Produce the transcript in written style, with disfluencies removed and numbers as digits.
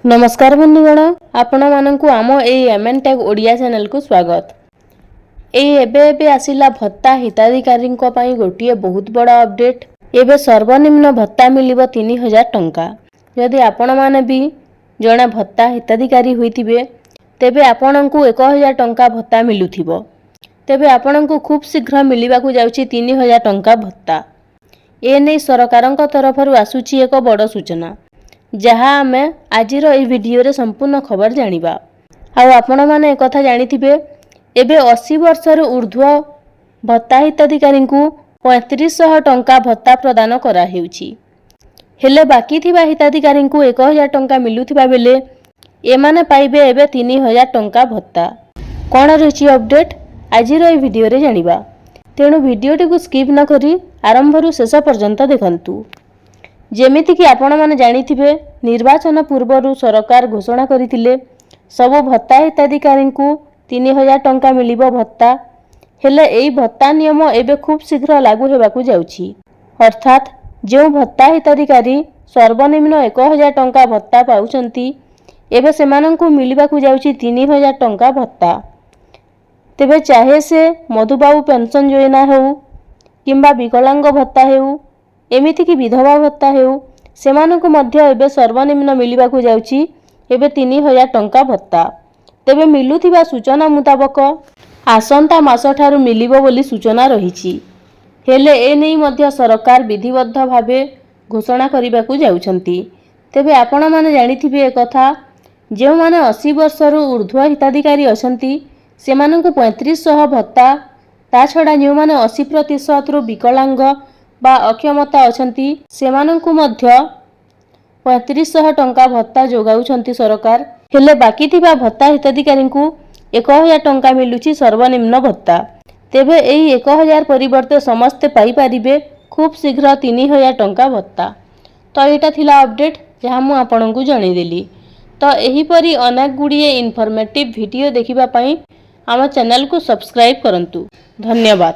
ନମସ୍କାର ବନ୍ଧୁଗଣ, ଆପଣମାନଙ୍କୁ ଆମ ଏଇ ଏମ୍ଏନ୍ ଟେକ୍ ଓଡ଼ିଆ ଚ୍ୟାନେଲକୁ ସ୍ୱାଗତ। ଏଇ ଏବେ ଏବେ ଆସିଲା ଭତ୍ତା ହିତାଧିକାରୀଙ୍କ ପାଇଁ ଗୋଟିଏ ବହୁତ ବଡ଼ ଅପଡେଟ୍। ଏବେ ସର୍ବନିମ୍ନ ଭତ୍ତା ମିଳିବ 3000 ଟଙ୍କା। ଯଦି ଆପଣମାନେ ବି ଜଣେ ଭତ୍ତା ହିତାଧିକାରୀ ହୋଇଥିବେ, ତେବେ ଆପଣଙ୍କୁ 1000 ଟଙ୍କା ଭତ୍ତା ମିଳୁଥିବ। ତେବେ ଆପଣଙ୍କୁ ଖୁବ୍ ଶୀଘ୍ର ମିଳିବାକୁ ଯାଉଛି 3000 ଟଙ୍କା ଭତ୍ତା। ଏ ନେଇ ସରକାରଙ୍କ ତରଫରୁ ଆସୁଛି ଏକ ବଡ଼ ସୂଚନା, ଯାହା ଆମେ ଆଜିର ଏହି ଭିଡ଼ିଓରେ ସମ୍ପୂର୍ଣ୍ଣ ଖବର ଜାଣିବା। ଆଉ ଆପଣମାନେ ଏକଥା ଜାଣିଥିବେ, ଏବେ 80 ବର୍ଷରୁ ଉର୍ଦ୍ଧ୍ୱ ଭତ୍ତା ହିତାଧିକାରୀଙ୍କୁ 3500 ଟଙ୍କା ଭତ୍ତା ପ୍ରଦାନ କରାହେଉଛି। ହେଲେ ବାକି ଥିବା ହିତାଧିକାରୀଙ୍କୁ 1000 ଟଙ୍କା ମିଳୁଥିବା ବେଳେ ଏମାନେ ପାଇବେ ଏବେ 3000 ଟଙ୍କା ଭତ୍ତା। କ'ଣ ରହିଛି ଅପଡେଟ୍, ଆଜିର ଏହି ଭିଡ଼ିଓରେ ଜାଣିବା। ତେଣୁ ଭିଡ଼ିଓଟିକୁ ସ୍କିପ୍ ନ କରି ଆରମ୍ଭରୁ ଶେଷ ପର୍ଯ୍ୟନ୍ତ ଦେଖନ୍ତୁ। ଯେମିତିକି ଆପଣମାନେ ଜାଣିଥିବେ, ନିର୍ବାଚନ ପୂର୍ବରୁ ସରକାର ଘୋଷଣା କରିଥିଲେ, ସବୁ ଭତ୍ତା ହିତାଧିକାରୀଙ୍କୁ 3000 ଟଙ୍କା ମିଳିବ ଭତ୍ତା। ହେଲେ ଏହି ଭତ୍ତା ନିୟମ ଏବେ ଖୁବ୍ ଶୀଘ୍ର ଲାଗୁ ହେବାକୁ ଯାଉଛି। ଅର୍ଥାତ୍ ଯେଉଁ ଭତ୍ତା ହିତାଧିକାରୀ ସର୍ବନିମ୍ନ 1000 ଟଙ୍କା ଭତ୍ତା ପାଉଛନ୍ତି, ଏବେ ସେମାନଙ୍କୁ ମିଳିବାକୁ ଯାଉଛି 3000 ଟଙ୍କା ଭତ୍ତା। ତେବେ ଚାହେ ସେ ମଧୁବାବୁ ପେନ୍ସନ୍ ଯୋଜନା ହେଉ କିମ୍ବା ବିକଳାଙ୍ଗ ଭତ୍ତା ହେଉ, ଏମିତିକି ବିଧବା ଭତ୍ତା ହେଉ, ସେମାନଙ୍କୁ ମଧ୍ୟ ଏବେ ସର୍ବନିମ୍ନ ମିଳିବାକୁ ଯାଉଛି ଏବେ 3000 ଟଙ୍କା ଭତ୍ତା। ତେବେ ମିଳୁଥିବା ସୂଚନା ମୁତାବକ ଆସନ୍ତା ମାସଠାରୁ ମିଳିବ ବୋଲି ସୂଚନା ରହିଛି। ହେଲେ ଏ ନେଇ ମଧ୍ୟ ସରକାର ବିଧିବଦ୍ଧ ଭାବେ ଘୋଷଣା କରିବାକୁ ଯାଉଛନ୍ତି। ତେବେ ଆପଣମାନେ ଜାଣିଥିବେ ଏକଥା, ଯେଉଁମାନେ 80 ବର୍ଷରୁ ଉର୍ଦ୍ଧ୍ୱ ହିତାଧିକାରୀ ଅଛନ୍ତି, ସେମାନଙ୍କୁ 3500 ଭତ୍ତା। ତା ଛଡ଼ା ଯେଉଁମାନେ 80 ପ୍ରତିଶତରୁ ବିକଳାଙ୍ଗ ବା ଅକ୍ଷମତା ଅଛନ୍ତି, ସେମାନଙ୍କୁ ମଧ୍ୟ 3500 ଟଙ୍କା ଭତ୍ତା ଯୋଗାଉଛନ୍ତି ସରକାର। ହେଲେ ବାକି ଥିବା ଭତ୍ତା ହିତାଧିକାରୀଙ୍କୁ 1000 ଟଙ୍କା ମିଳୁଛି ସର୍ବନିମ୍ନ ଭତ୍ତା। ତେବେ ଏହି 1000 ପରିବର୍ତ୍ତେ ସମସ୍ତେ ପାଇପାରିବେ ଖୁବ୍ ଶୀଘ୍ର 3000 ଟଙ୍କା ଭତ୍ତା। ତ ଏଇଟା ଥିଲା ଅପଡେଟ୍, ଯାହା ମୁଁ ଆପଣଙ୍କୁ ଜଣାଇଦେଲି। ତ ଏହିପରି ଅନେକ ଗୁଡ଼ିଏ ଇନଫର୍ମେଟିଭ୍ ଭିଡ଼ିଓ ଦେଖିବା ପାଇଁ ଆମ ଚ୍ୟାନେଲକୁ ସବସ୍କ୍ରାଇବ୍ କରନ୍ତୁ। ଧନ୍ୟବାଦ।